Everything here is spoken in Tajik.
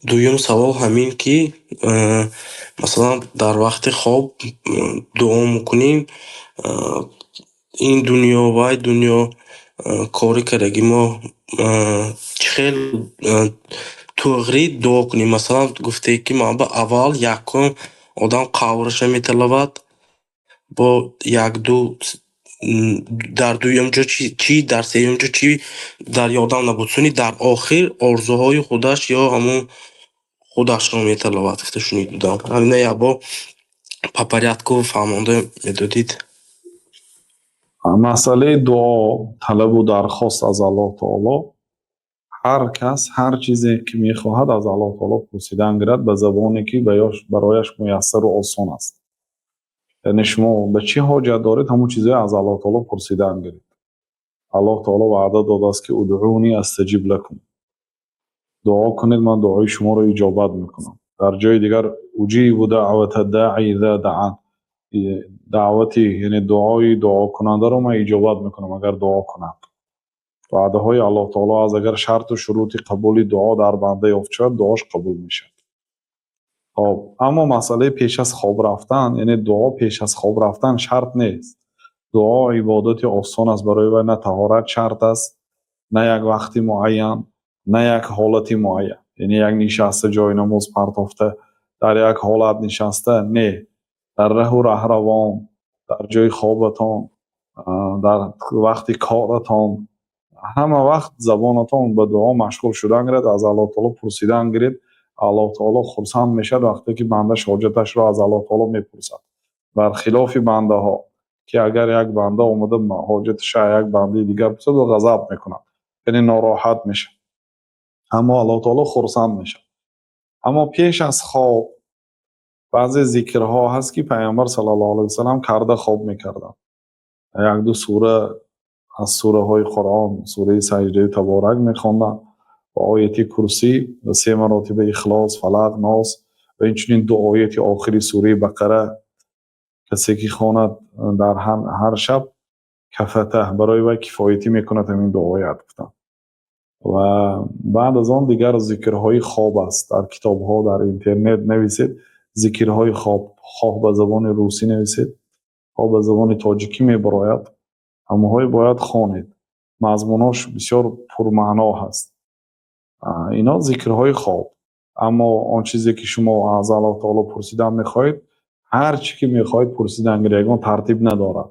Дуюм савол ҳамин ки, масалан, дар вақти хоб дуо мекунем, ин дунё, вай дунё, кори кардаги мо чӣ хел туғри дуо кунем? Масалан, гуфтед, ки манба аввал якум одам қабрашро металабад, бо як-ду дар дуюм ҷо чӣ, дар сеюм ҷо чӣ, дар ёдам набуд. Суни дар охир орзуҳои худаш ё ҳамун худашро металабад, гуфта шунид будам. Ҳамина якбор по порядку фаҳмонда медодид. Масъалаи дуо, талабу дархост аз Аллоҳ таоло, ҳар кас ҳар чизе ки мехоҳад, аз Аллоҳ таоло пурсидан гирад ба забоне, ки барояш муяссару осон аст. Яъне шумо ба чӣ ҳоҷат доред, ҳамон чизое аз Аллоҳ таоло пурсидан гиред. Аллоҳ таоло ваъда додааст, ки ادعوني أستجب لكم, дуо кунед, ман дуои шуморо иҷобат мекунам. Дар ҷои дигар أجيب دعوة الداع إذا دعان, даъвати, яъне дуои дуокунандаро ман иҷобат мекунам, агар дуо кунад. Ваъдаҳои Аллоҳ таоло аст. Агар шарту шурути қабули дуо дар банда ёфт шавад, дуош қабул мешавад. Хоб, аммо масъалаи пеш аз хоб рафтан, яъне дуо пеш аз хоб рафтан шарт нест. Дуо ибодати осон аст, барои вай на таҳорат шарт аст, на як вақти муайян, на як ҳолати муайян, яъне як нишаста, ҷои намоз партофта, дар як ҳолат нишаста не, дар раҳу раҳравон, дар ҷои хобатон, дар вақти коратон, ҳама вақт забонатон ба дуо машғул шудан гирад, аз Аллоҳ таоло пурсидан гиред. Аллоҳ таоло хурсанд мешавад, вақте ки бандаш ҳоҷаташро аз Аллоҳ таоло мепурсад, бар хилофи бандаҳо, ки агар як банда омада ҳоҷаташа як бандаи дигар пурсад, ӯ ғазаб мекунад, яъне нороҳат мешавад, аммо Аллоҳ таоло хурсанд мешавад. Аммо пеш аз хоб баъзе зикрҳо ҳаст, ки Пайғамбар саллаллоҳу алайҳи васаллам карда хоб мекарданд. Як-ду сура аз сураҳои Қуръон, сураи Саҷдаи Таборак мехонданд ва ояти Курсӣ ва се маротиба Ихлос, Фалақ, Нос ва инчунин ду ояти охири сураи Бақара. Касе ки хонад дар ҳар шаб, كفته, барои вай кифоятӣ мекунад ҳамин ду оят, гуфтанд. Ва баъд аз он дигар зикрҳои хоб аст. Дар китобҳо, дар интернет нависед зикрҳои хоб, хоҳ ба забони русӣ нависед, хоҳ ба забони тоҷикӣ, мебарояд. Ҳамаҳое бояд хонед, мазмунош бисёр пурмаъно ҳаст. Ино зикрҳои хоб. Аммо он чизе ки шумо аз Аллоҳ таоло пурсидан мехоҳед, ҳар чӣ ки мехоҳед, пурсидан гиред, ягон тартиб надорад.